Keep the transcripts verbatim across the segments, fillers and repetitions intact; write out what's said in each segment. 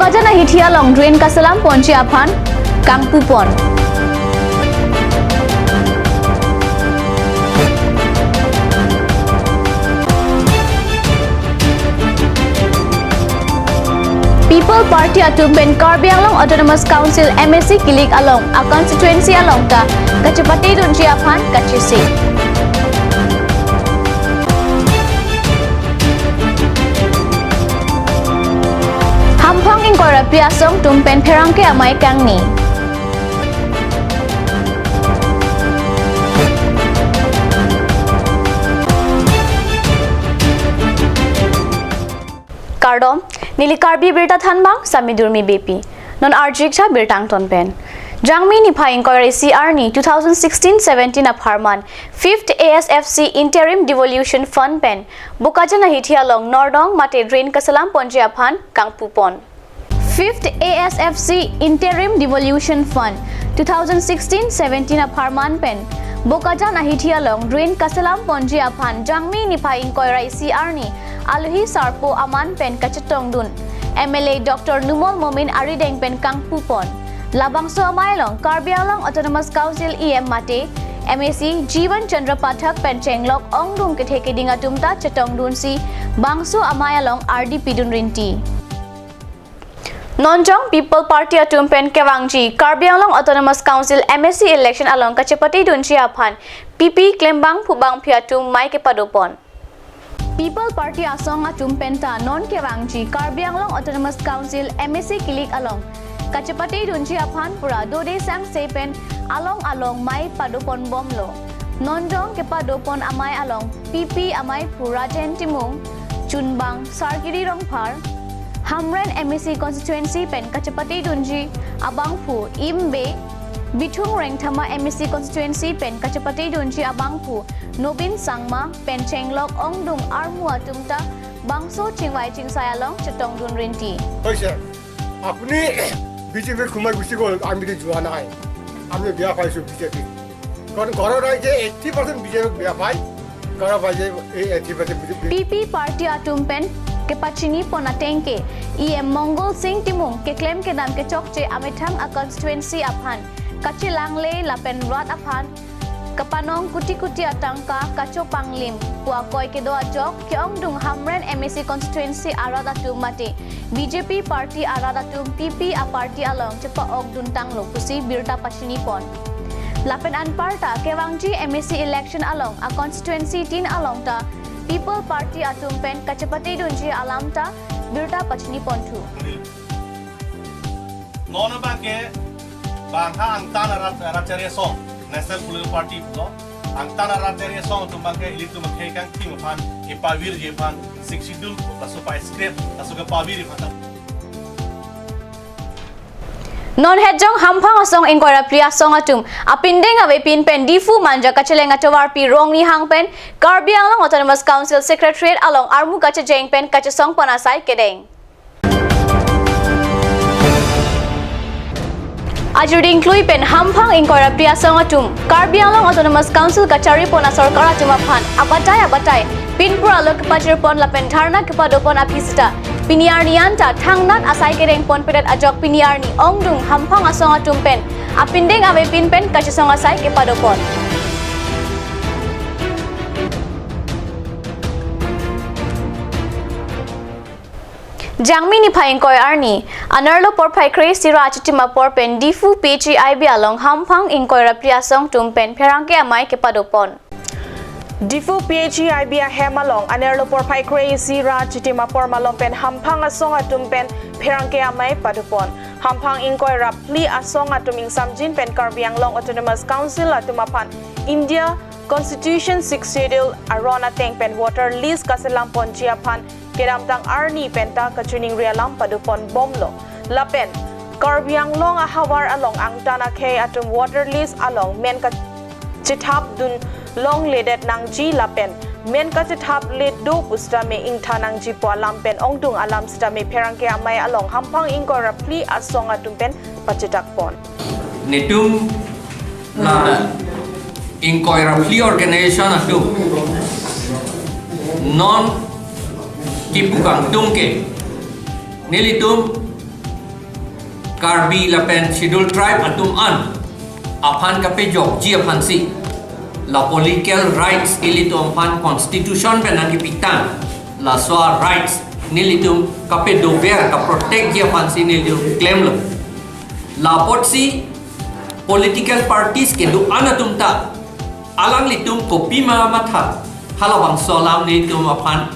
Bokajan ahithi along drain kaselam ponji aphan kangpupon. People Party atum pen Karbi Anglong Autonomous Council M A C kilik along a constituency along ta kachepate dunji aphan kachisi. Hamphang ingkoi ra phli asong atum pen pherangke amei kangni. Kardom, neli Karbi Birta Thanbang, Sami Durmi Beypi. Non arjikcha birta angton pen. Jangmi niphai ingkoi ra isi arni two thousand sixteen seventeen apharman, Fifth A S F C Interim Devolution Fund pen Bokajan ahithi along nordong mate drain kaselam ponji aphan kangpupon. Fifth A S F C Interim Devolution Fund two thousand sixteen seventeen apharman pen Bokajan ahithi along drain kaselam ponji aphan Jangmi niphai ingkoi ra isi arni alohi sarpo aman pen kachetongdun M L A Doctor Numal Momin arideng pen kangpupon. Labangso amei along Karbi Anglong Autonomous Council E M mate M A C Jivan Chandra Pathak pen chenglok ongdung kethe keding atum ta chetongdunsi bangso amei along ardi pidun rinti. Nonjong People Party atum pen kevangji Karbi Anglong Autonomous Council M A C election along kachepate dunji aphan P P klembang phubang phi atum mei kepadopon. People Party asong atum pen ta non kevangji Karbi Anglong Autonomous Council M A C kilik along kachepate dunji aphan pura dode sangse pen along along mei padopon bomlo. Nonjong kepadopon amei along P P amei phu Rajen Timung, chunbang Sarkiri Rongphar, Hamren M A C constituency pen kachepate dunji abangphu Im Bey, Bithung Rengthama M A C constituency pen kachepate dunji abangphu Nobin Sangma pen chenglok ongdung armu atum ta bangso chingvai chingsai along chetongdun rinti. হয় স্যার, আপুনি বিজেপিৰ কোমাই গুচি গ'ল, আমিতো যোৱা নাই, আমি বেয়া পাইছোঁ বিজেপিক। কাৰণ ঘৰৰ ৰাইজে এইটি পাৰ্চেণ্ট বিজেপিক বেয়া পায়, ঘৰৰ ৰাইজে এই eighty percent BJP. P P party atum pen kepachinipon ateng ke E M Mongol Singh Timung keklem kedam kechokche amethang a constituency aphan kachelangle lapen rat aphan kapanong kuti kuti atangka kachopanglim pu akoi kedo ajok ke-ongdung Hamren M A C constituency arat atum mate B J P party arat atum P P a party along chepa-okdun tanglo pusi birta pachinipon. Lapen anparta kevangji M A C election along a constituency tin along ta People Party atum pen kachepate dunji alam ta birta pachinipon thu. Non abangke bang ha angtan arat, arat chari asong, National Political Party lo, angtan arat chari asong atum abangke ilitum akhei kangthim aphan, kepavirji aphan, Sixth Schedule, laso pa script, laso kepavir aphan ta. Non hetjong Hamphang asong ingkoi ra phli asong atum apindeng avepin pen Diphu Manja kacheleng atovarpi Rongni Hang pen Karbi Anglong Autonomous Council Secretariat along armu kachejeng pen kachesongpon asai kedeng. Ajuding klui pen Hamphang ingkoi ra phli asong atum Karbi Anglong Autonomous Council kacharipon asorkar atum aphan abatai abatai pinpur alo kepajirpon lapen dharna kepadopon aphi sita pini arni anta thangnat asai kedengpon pedet ajok pini arni ongdung Hamphang asong atum pen apindeng avepin pen kachesong asai kepadopon. Jangmi niphai ingkoi arni, anerlo porphai kre-isi ra achitim apor pen Diphu P H E I B along Hamphang ingkoi ra phli asong atum pen pherangke amei kepadopon. Diphu P H E I B ahem along anerlo porphai kre-isi ra achitim apor malom pen Hamphang asong atum pen pherangke amei padopon. Hamphang ingkoi ra phli asong atum ingsamjin pen Karbi Anglong Autonomous Council atum aphan India Constitution Sixth Schedule aron ateng pen water lease kaselam ponji aphan kedamtang arni penta kachiningri alam padopon bomlo. Lapen Karbi Anglong ahavar along angtan akhei atum water lease along men kachethapdun longledet nangji lapen men kachethapledet do pusitame ingthan nangji pu alam pen ongdung alam sitame pherangke amei along Hamphang ingkoi ra phli asong atum pen pachetakpon. Netum la ingkoi ra phli organization atum non kipu kangtung ke nelitum Karbi lapen Schedule Tribe atum an aphan kapejokji aphansi, la political rights ilitum aphan constitution pen nangkepitang, laso a rights nelitum kapedover kaprotectji aphansi nelitum klemlo. La apotsi political parties kedo-an atum ta alanglitum kopima matha, halabangso alam nelitum aphan,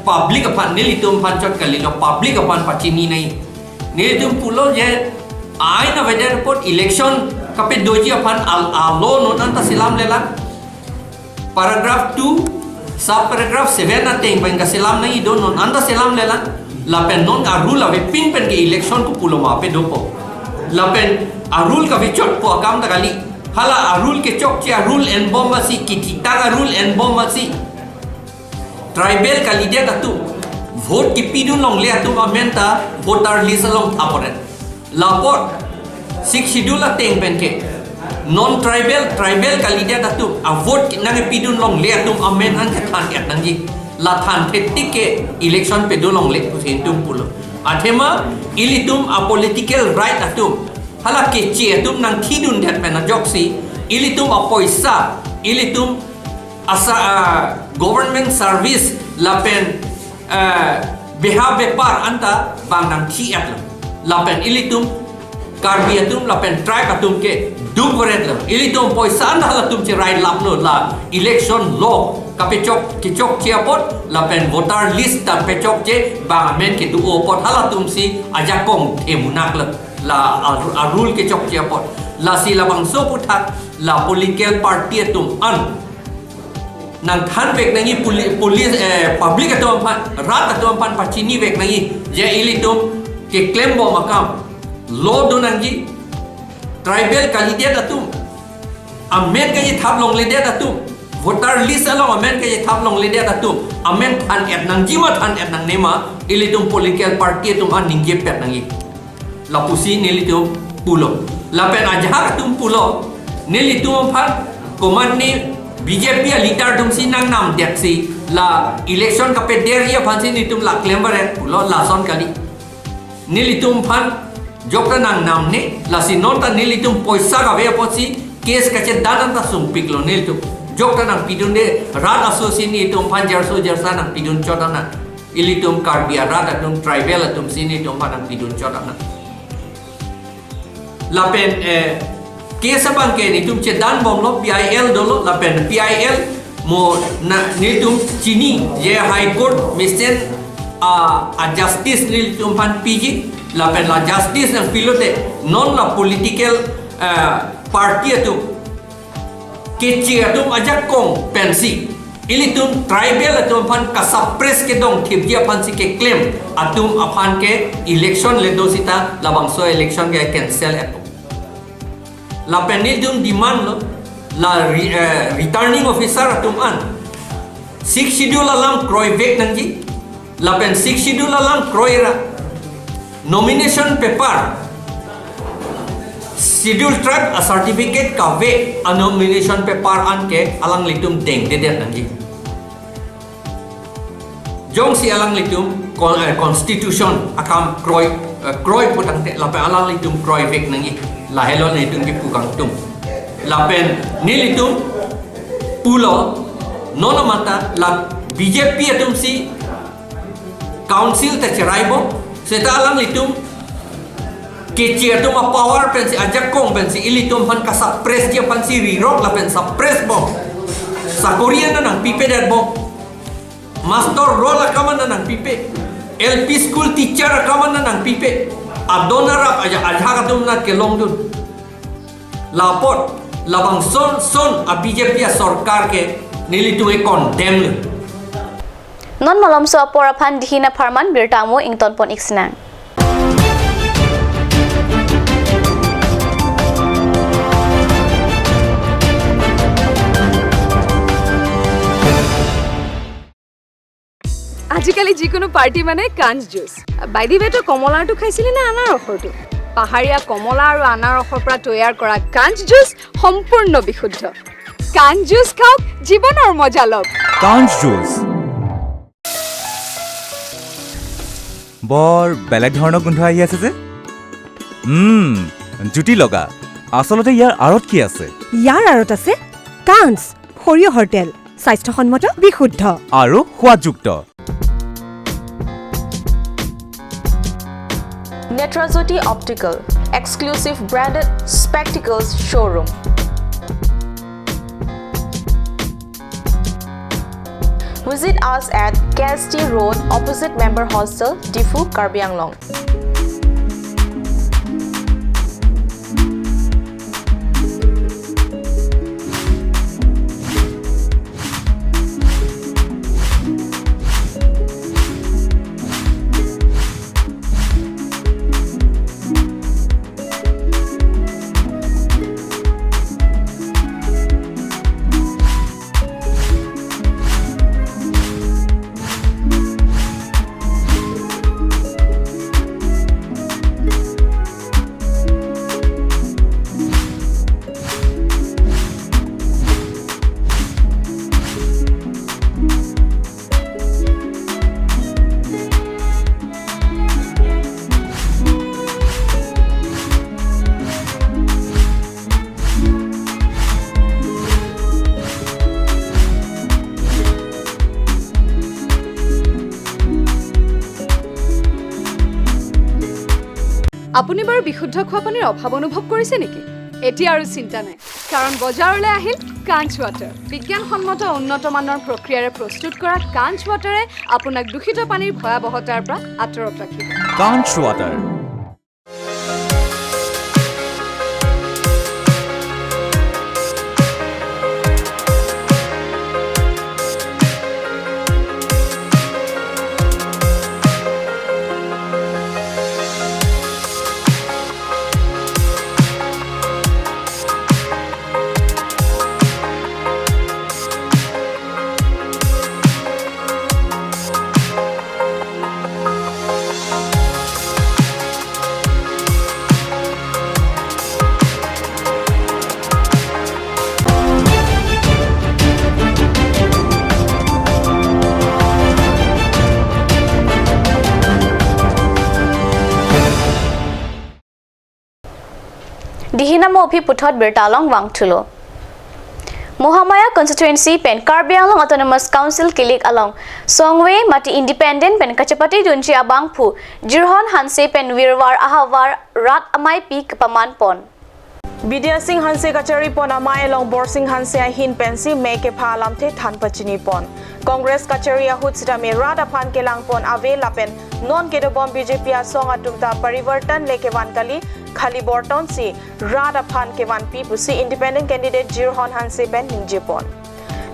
public aphan, nelitum aphan chot kalilo, public aphan pachini nai. Nelitum pulo je ain avedet apot election kapedoji aphan al-, a law non anta selamlelang. Paragraph two, sub paragraph seven ateng pen kaselam nangji do, non anta selamlelang. Lapen non a rule avepin pen ke election kopulo ma pedopo. Lapen a rule kavechotpo akam ta kali. Hala a rule kechokche a rule enbom masi, kithitang a rule enbom masi, tribal kalidet atum, vote kipidun longle atum amen ta voter list along thaporet. La apot Sixth Schedule ateng pen ke non tribal, tribal kalidet atum a vote nangkepidun longle atum amen an ke than-et nangji. La than thetik ke election pedo longle pusi nelitum pulo. Athema ilitum a political right atum, hala keche atum nangthidundet pen ajoksi, ilitum a poisa, ilitum asa, ah, government service lapen, ah, beha bepar anta bang nangthi-etlo. Lapen ilitum Karbi atum lapen tribe atum ke dukveretlo. Ilitum poisa anta halatum cherai laplo, la election law kapechok, kechokche apot lapen voter list ta pechokche bang amen kedo apot halatumsi ajakong themunaklo. La a, a rule kechokche apot. Lasi labangso aphuthak la political party atum an nangthanvek nangji, poli-, police, eh, public atum aphan, rat atum aphan pachinivek nangji je ilitum keklembom akam, law do nangji, tribal kalidet atum amen kachethap longledet atum, voter list along amen kachethap longledet atum amen than-et nangji ma than-et nangne ma, ilitum political party atum an ningjepet nangji. Lapusi nelitum pulo. Lapen ajahak atum pulo, nelitum aphan komatne B J P a leader atumsi nangnamdetsi la election kapederji aphansi nelitum la klemveret pulo, lason kali. Nelitum aphan jokta nangnamne, lasi non ta nelitum poisa kave apotsi case kachedan anta sungpiklo nelitum. Jokta nangpidunde, rat asosi nelitum aphan jerso jersa nangpidun chot nang. Ilitum Karbi arat atum, tribal atumsi nelitum aphan nangpidun chot nang. Lapen, eh, case abang ke nelitum chedanbomlo, P I L dolo, lapen P I L mo na nelitum chini je High Court mesen a, a justice nelitum aphan piji, lapen la justice nangpilote non la political, eh, party atum, keche atum ajakong pensi ilitum tribal atum aphan kasuppress kedongthipji aphansi keklem atum aphan ke election ledo sita labangso election ke cancel-etpo. Lapen nelitum demandlo, la re-, eh, returning officer atum an Sixth Schedule alam kroivek nangji, lapen Sixth Schedule alam kroi ra nomination paper, Schedule Tribe a certificate kave a nomination paper an ke alanglitum dengdedet nangji. Jongsi alanglitum con-, eh, constitution akam kroi, eh, kroi putangte lapen alanglitum kroivek nangji. Lahelo nelitum kipu kangtung. Lapen nelitum pulo, non amata la B J P atumsi council ta cheraibom, seta alanglitum keche atum a power pensi ajakong pensi ilitum aphan kasuppressji aphansi rirok lapen suppressbom. Sakori an nangpipedetbom. Master roll akam an nangpipe. L P school teacher akam an nangpipe. Adon arap aja ajahak atum nat kelongdun. La apot labangson son a B J P a sorkar ke nelitum e condemn lo. Non malomso apor aphan dihin apharman birta amo ingtonpon iksinang. আজিকালি যিকোনো পাৰ্টি মানে কাঞ্চ juice. By the way, তই কমলাৰটো খাইছিলি নে আনাৰসৰটো? পাহাৰীয়া কমলা আৰু আনাৰসৰ পৰা তৈয়াৰ কৰা কাঞ্চ জুচ সম্পূৰ্ণ বিশুদ্ধ। কাঞ্চ জুচ খাওক, জীৱনৰ মজা লওক। কাঞ্চ জুচ। বৰ বেলেগ ধৰণৰ গোন্ধ আহি আছে যে। উম, জুতি লগা। আচলতে ইয়াৰ আঁৰত কি আছে? ইয়াৰ আঁৰত আছে কাঞ্চ সৰিয়হৰ তেল, স্বাস্থ্যসন্মত, বিশুদ্ধ আৰু সোৱাদযুক্ত। Netrajyoti Optical, exclusive branded spectacles showroom. Visit us at K S T Road, opposite Member Hostel, Diphu, Karbi Anglong. আপুনি বাৰু বিশুদ্ধ খোৱা পানীৰ অভাৱ অনুভৱ কৰিছে নেকি? এতিয়া আৰু চিন্তা নাই, কাৰণ বজাৰলৈ আহিল কাঞ্চ ৱাটাৰ। বিজ্ঞানসন্মত উন্নত মানৰ প্ৰক্ৰিয়াৰে প্ৰস্তুত কৰা কাঞ্চ ৱাটাৰে আপোনাক দূষিত পানীৰ ভয়াৱহতাৰ পৰা আঁতৰত ৰাখিব। কাঞ্চ water. Dihinamo aphi puthot birta along vangthulo. Mahamaya constituency pen Karbi Anglong Autonomous Council kilik along songve mate independent pen kachepate dunji abangphu Jirhon Hanse pen virvar ahavar rat ameipi kepaman pon. Bidya Singh Hanse kachari pon amei along Borsing Hanse ahin pensi mei kepha alamthe than pachini pon. Congress kachari ahut sitame rat aphan kelang pon ave lapen non kedobom B J P asong atum ta parivartan le kevan kali, khali borton si rat aphan kevanpi pusi independent candidate Jirhon Hanse pen ningje pon.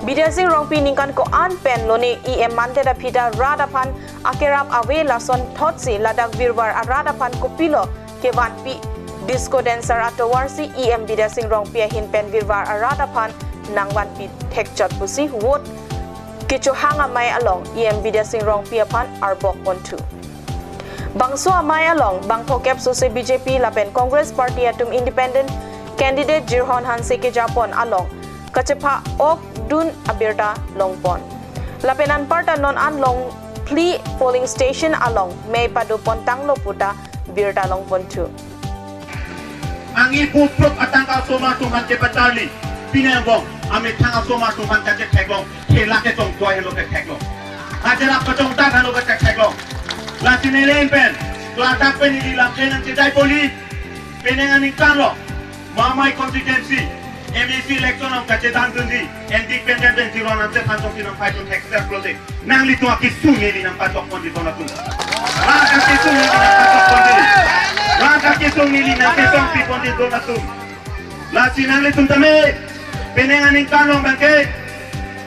Bidya Singh Rongpi ningkan ko-an pen lone E M mandet aphi ta rat aphan akerap ave, lason thotsi ladak virvar arat aphan kopilo kevanpi? Disco dancer atovar si E M Bidya Singh Rongpi ahin pen virvar arat aphan nangvanpi thekchot pusi vote kechohang amei along E M Bidya Singh Rongpi aphan arbok ponthu. Bangso amei along bangphokep sose B J P lapen Congress party atum independent candidate Jirhon Hanse kejapon along kachepha-ok dun abirta longpon. Lapen anparta non an Longphli polling station along mei pado pon tanglo puta birta longponthu. Angi puprok atangka asomar atum aphan kepacharli, pine angbong amethang asomar atum aphan kachetheklong, thela kechongtoi helo ketheklong, hajira kachongdak helo ketheklong. Lasi neli pen, ladak pen ili lamthe nangchedai poli, penang aningkan lo, Mahamaya constituency M A C election along kachedang dunji independent pen Jirhon Hanse aphan tongsi nangphaidun thekser pulote, nanglitum akesung neli nangpachok ponji don atum. Rat akesung neli nangpachok ponji. Rat akesung neli nangkesongpi ponji don atum. Lasi nanglitum tame, penang aningkan along abangke,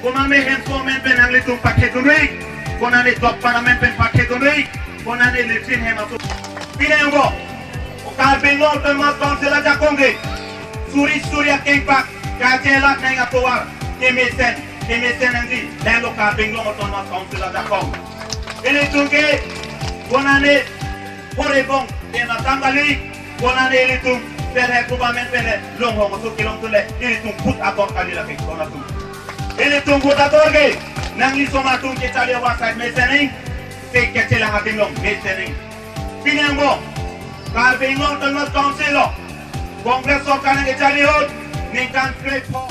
konane hemso amen pen nanglitum pathedunri, konane dokpan amen pen pathedunri, konane latrine hem atum. Pine angbong, Karbi Anglong Autonomous Council ajakong ke, suri suri akengpak, kachelat nang atovar kemesen, kemesen nangji, lahenlo Karbi Anglong Autonomous Council ajakong. Ilitum ke, konane, hore bong, tena tang kali, konane ilitum, pelhe kubamen pelhe, longhong oso kelong tule, ilitum put ator kali lake, konatum. Ilitum put ator ke, nangli asomar atum kecharli avar side mesen nang, se kechelang adim along mesen nang. Pine angbong, Karbi Anglong Autonomous Council lo Congress sorkar nangkechari ahut ningkan kre-pho.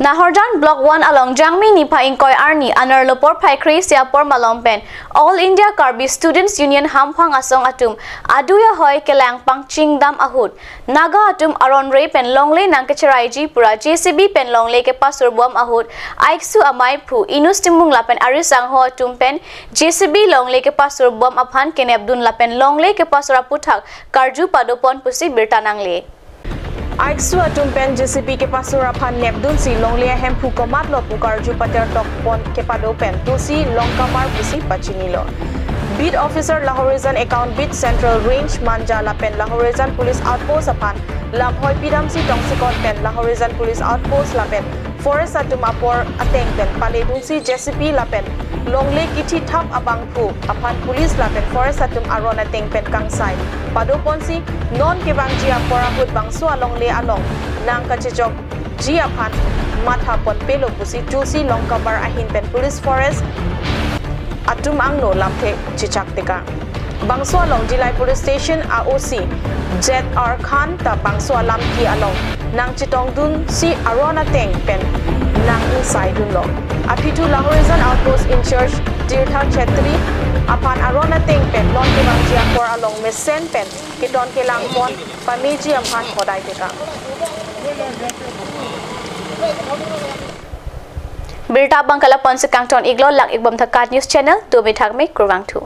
Nahorjan Block one along Jangmi niphai ingkoi arni anerlo porphai kre-isi apor malom pen All India Karbi Students Union Hamphang Asong atum adui ahoi kelang pangchingdam ahut Naga atum aron re pen longle nangkecheraiji pura J C B pen longle kepasur bom ahut Aiksu Amei Phu Inus Timung lapen arisangho atum pen J C B longle kepasur bom aphan kenepdun lapen longle kepasur aputhak karju padopon pusi birta nangle. Aiksu atum pen J C B kepasur aphan nepdunsi longle ahemphu komatlo pu karju patertokpon kepado pen Tulsi Longkamar pusi pachinilo. Beat Officer Lahorijan Account Beat Central Range Manja lapen Lahorijan Police Outpost aphan lamhoi pidamsi tongsekot pen Lahorijan Police Outpost lapen Forest atum apor ateng pen paledunsi J C B lapen longle kithithap abangphu aphan police lapen forest atum aron ateng pen kangsai padoponsi non kevangji apor ahut bangso alongle along nangkachechokji aphan matha ponpelo pusi Tulsi Longkamar ahin pen police forest atum angno lamthe chechak tekang. Bangso along Dillai Police Station a O C Z R Khan ta bangso alam ki along nangchetongdunsi aron ateng pen nang-ingsaidunlo. Aphi thu Lahorijan Outpost in-charge Tirtha Chhetri aphan aron ateng pen non kevangji apor along mesen pen keton kelangpon pameji aphan hodai tekang. Birta abang ke lapu-ansi kangton-iklo, lang-ikbom tha KAT News Channel, tumi thakme, kurvangthu.